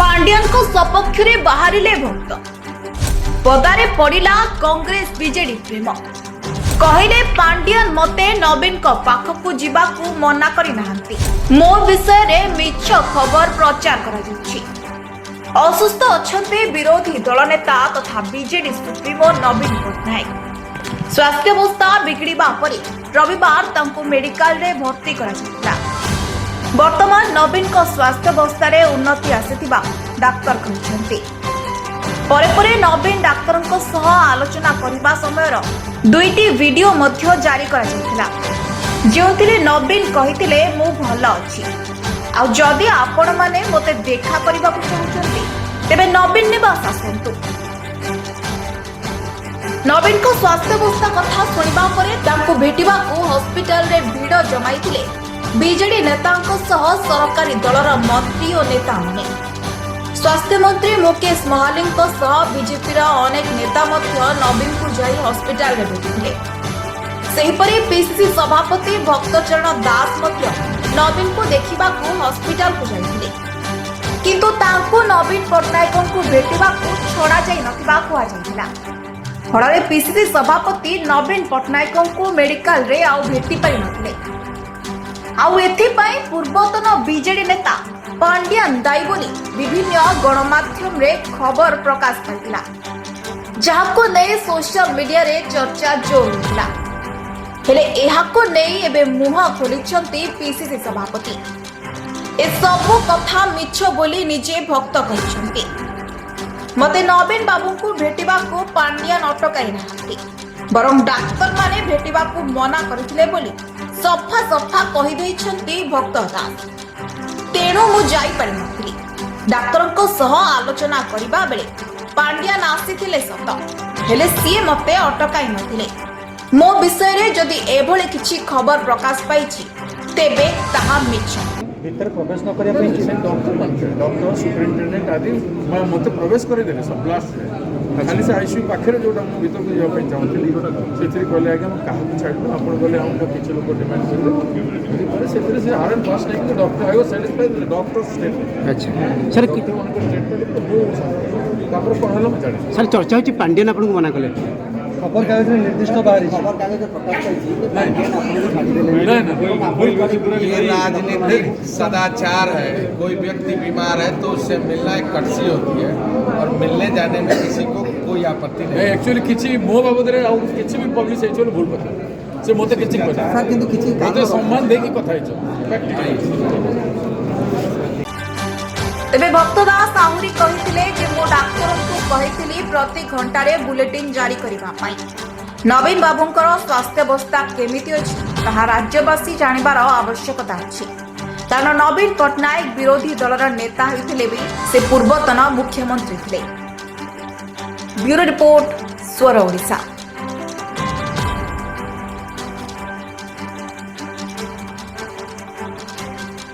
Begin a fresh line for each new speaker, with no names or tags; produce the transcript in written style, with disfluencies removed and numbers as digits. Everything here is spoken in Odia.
ପାଣ୍ଡିଆନଙ୍କ ସପକ୍ଷରେ ବାହାରିଲେ ଭକ୍ତ। ପଦାରେ ପଡ଼ିଲା କଂଗ୍ରେସ ବିଜେଡି ପ୍ରେମ। କହିଲେ, ପାଣ୍ଡିଆନ ମତେ ନବୀନଙ୍କ ପାଖକୁ ଯିବାକୁ ମନା କରିନାହାନ୍ତି, ମୋ ବିଷୟରେ ମିଛ ଖବର ପ୍ରଚାର କରାଯାଉଛି। ଅସୁସ୍ଥ ଅଛନ୍ତି ବିରୋଧୀ ଦଳ ନେତା ତଥା ବିଜେଡି ସୁପ୍ରିମୋ ନବୀନ ପଟ୍ଟନାୟକ। ସ୍ୱାସ୍ଥ୍ୟାବସ୍ଥା ବିଗିଡ଼ିବା ପରେ ରବିବାର ତାଙ୍କୁ ମେଡିକାଲରେ ଭର୍ତ୍ତି କରାଯାଇଥିଲା। ବର୍ତ୍ତମାନ ନବୀନଙ୍କ ସ୍ୱାସ୍ଥ୍ୟାବସ୍ଥାରେ ଉନ୍ନତି ଆସିଥିବା ଡାକ୍ତର କହିଛନ୍ତି। ପରେ ପରେ ନବୀନ ଡାକ୍ତରଙ୍କ ସହ ଆଲୋଚନା କରିବା ସମୟର ଦୁଇଟି ଭିଡିଓ ମଧ୍ୟ ଜାରି କରାଯାଇଥିଲା, ଯେଉଁଥିରେ ନବୀନ କହିଥିଲେ, "ମୁଁ ଭଲ ଅଛି, ଆଉ ଯଦି ଆପଣମାନେ ମୋତେ ଦେଖା କରିବାକୁ ଚାହୁଁଛନ୍ତି, ତେବେ ନବୀନ ନିବାସ ଆସନ୍ତୁ।" ନବୀନଙ୍କ ସ୍ୱାସ୍ଥ୍ୟାବସ୍ଥା କଥା ଶୁଣିବା ପରେ ତାଙ୍କୁ ଭେଟିବାକୁ ହସ୍ପିଟାଲରେ ଭିଡ଼ ଜମାଇଥିଲେ ବିଜେଡି ନେତାଙ୍କ ସହ ସରକାରୀ ଦଳର ମନ୍ତ୍ରୀ ଓ ନେତାମାନେ। ସ୍ୱାସ୍ଥ୍ୟମନ୍ତ୍ରୀ ମୁକେଶ ମହାଲିଙ୍ଗଙ୍କ ସହ ବିଜେପିର ଅନେକ ନେତା ମଧ୍ୟ ନବୀନଙ୍କୁ ଯାଇ ହସ୍ପିଟାଲରେ ଭେଟିଥିଲେ। ସେହିପରି ପିସିସି ସଭାପତି ଭକ୍ତଚରଣ ଦାସ ମଧ୍ୟ ନବୀନଙ୍କୁ ଦେଖିବାକୁ ହସ୍ପିଟାଲକୁ ଯାଇଥିଲେ। କିନ୍ତୁ ତାଙ୍କୁ ନବୀନ ପଟ୍ଟନାୟକଙ୍କୁ ଭେଟିବାକୁ ଛଡ଼ାଯାଇ ନଥିବା କୁହାଯାଇଥିଲା। ଫଳରେ ପିସିସି ସଭାପତି ନବୀନ ପଟ୍ଟନାୟକଙ୍କୁ ମେଡିକାଲରେ ଆଉ ଭେଟି ପାରିନଥିଲେ। ଆଉ ଏଥିପାଇଁ ପୂର୍ବତନ ବିଜେଡି ନେତା ପାଣ୍ଡିଆନ ଦାୟୀ ବୋଲି ବିଭିନ୍ନ ଗଣମାଧ୍ୟମରେ ଖବର ପ୍ରକାଶ ପାଇଥିଲା, ଯାହାକୁ ନେଇ ସୋସିଆଲ ମିଡିଆରେ ଚର୍ଚ୍ଚା ଜୋର ହୋଇଥିଲା। ହେଲେ ଏହାକୁ ନେଇ ଏବେ ମୁହଁ ଖୋଲିଛନ୍ତି ପିସିସି ସଭାପତି। ଏସବୁ କଥା ମିଛ ବୋଲି ନିଜେ ଭକ୍ତ କହିଛନ୍ତି। ମତେ ନବୀନ ବାବୁଙ୍କୁ ଭେଟିବାକୁ ପାଣ୍ଡିଆନ ଅଟକାଇ ନାହାନ୍ତି, ବରଂ ଡାକ୍ତରମାନେ ଭେଟିବାକୁ ମନା କରିଥିଲେ ବୋଲି ସଫା ସଫା କହିଦେଇଛନ୍ତି ଭକ୍ତ ଦାସ। ତେଣୁ ମୁଁ ଯାଇପାରିନଥିଲି। ଡାକ୍ତରଙ୍କ ସହ ଆଲୋଚନା କରିବା ବେଳେ ପାଣ୍ଡିଆନ ଆସିଥିଲେ ସତ, ହେଲେ ସିଏ ମତେ ଅଟକାଇ ନଥିଲେ। ମୋ ବିଷୟରେ ଯଦି ଏଭଳି କିଛି ଖବର ପ୍ରକାଶ ପାଇଛି, ତେବେ ତାହା ମିଛ।
ଭିତରେ ପ୍ରବେଶ ନ କରିବା ପାଇଁ
ସେ ଡକ୍ଟର ମାନେ, ଡକ୍ଟର, ସୁପରିନଟେଣ୍ଡେଣ୍ଟ ଆଦି ମୋତେ ପ୍ରବେଶ କରିଦେଲେ ସବୁ ଲାଷ୍ଟରେ। ଖାଲି ସେ ଆଇସିୟୁ ପାଖରେ ଯେଉଁଟା ମୁଁ ଭିତରକୁ ଯିବା ପାଇଁ ଚାହୁଁଥିଲି, ସେଥିରେ କହିଲେ, ଆଜ୍ଞା, ମୁଁ କାହାକୁ ଛାଡ଼ିବୁ। ଆପଣ କହିଲେ, ଆମକୁ କିଛି ଲୋକ ଡିମାଣ୍ଡ କରିଲେ। ପରେ ସେଥିରେ ସେ ହାର୍ଡ ଆଣ୍ଡ ଫାଷ୍ଟ ନେଇକି doctor, I was satisfied doctor statement.
ଆଚ୍ଛା ସାର୍।
ଡକ୍ଟରମାନଙ୍କ ଷ୍ଟେଟମେଣ୍ଟ ମୁଁ ତାପରେ କ'ଣ ହେଲା ମୁଁ ଜାଣିଛି।
ସାର୍, ଚର୍ଚ୍ଚା ହେଉଛି ପାଣ୍ଡିଆନ ଆପଣଙ୍କୁ ମନା କଲେ।
ଖବରକାଗଜରେ ନିର୍ଦ୍ଦିଷ୍ଟ ବାହାରିଛି।
ଖବରକାଗଜ ପ୍ରକାଶ ପାଇଛି ଯେ ପାଣ୍ଡିଆନ ଆପଣଙ୍କୁ ଛାଡ଼ିଦେଲେ।
ନାଇଁ, ନାଇଁ।
ये राजनीतिक सदाचार है। कोई व्यक्ति बीमार है तो उससे मिलना एक कर्टसी होती है और मिलने जाने में किसी को कोई आपत्ति नहीं।
ଆକ୍ଚୁଆଲି କିଛି ମୋ ବାବଦରେ ଆଉ କିଛି ବି ପବ୍ଲିଶ ହେଇଛି ବୋଲି ଭୁଲ କଥା। ସେ ମୋତେ କିଛି କହିଲେ
ସାର୍, କିନ୍ତୁ କିଛି
ମୋତେ ସମ୍ମାନ ଦେଇକି କଥା ହେଇଛନ୍ତି ପ୍ରାକ୍ଟିକାଲି।
ତେବେ ଭକ୍ତ ଦାସ ଆହୁରି କହିଥିଲେ ଯେ ମୁଁ ଡାକ୍ତରଙ୍କୁ କହିଥିଲି ପ୍ରତି ଘଣ୍ଟାରେ ବୁଲେଟିନ୍ ଜାରି କରିବା ପାଇଁ। ନବୀନ ବାବୁଙ୍କର ସ୍ୱାସ୍ଥ୍ୟାବସ୍ଥା କେମିତି ଅଛି, ତାହା ରାଜ୍ୟବାସୀ ଜାଣିବାର ଆବଶ୍ୟକତା ଅଛି। କାରଣ ନବୀନ ପଟ୍ଟନାୟକ ବିରୋଧୀ ଦଳର ନେତା ହୋଇଥିଲେ ବି ସେ ପୂର୍ବତନ ମୁଖ୍ୟମନ୍ତ୍ରୀ ଥିଲେ। ବ୍ୟୁରୋ ରିପୋର୍ଟ, ସ୍ୱର ଓଡ଼ିଶା।